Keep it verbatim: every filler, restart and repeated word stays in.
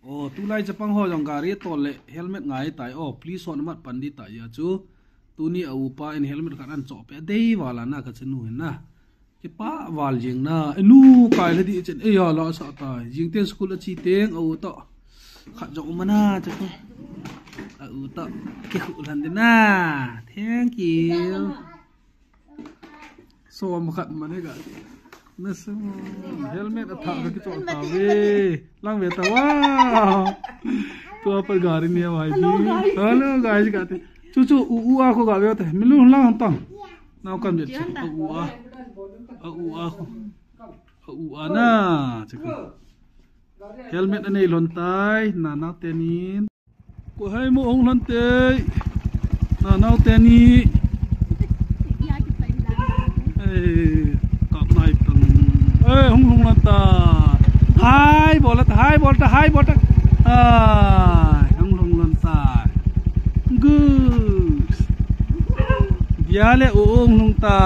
Oh, tulai chapang ho jong gari tol le helmet ngai tai. Oh, police hon amat pan ding tai a chu. Tuni a upa in helmet khat ahin choh peh dei val a na ka chanu hin na. Kipah val jing na. E nu kai le di chen. E ya la sa tai. Jing teng school a che teng a u toh. Khat jong um a na chu ko. A u toh. Kikhu lhan ding na. Thank you. Som khat mane ga. Na som. Helmet a thah ka kichoh ta ve. Lang ve ta, wow. Tua pa gari ni vai. Hello, guys. Hello, guys, ga te. Chu chu u u a ko ga ve te. Milu lang tang. Nau kan ve chu. A u a. A u a ko. A u a na. Chu ko. Helmet anei lhon tai. Na na tenin. Ko hai mo hung lhon tei. Na nau teni. Ei, kap nai tang. Ei, hung lhung lhon ta. Hai bol ta, hai bol ta, hai bol ta. Ai, hung lhung lhon ta. Gus. Dia le u hung lhung ta.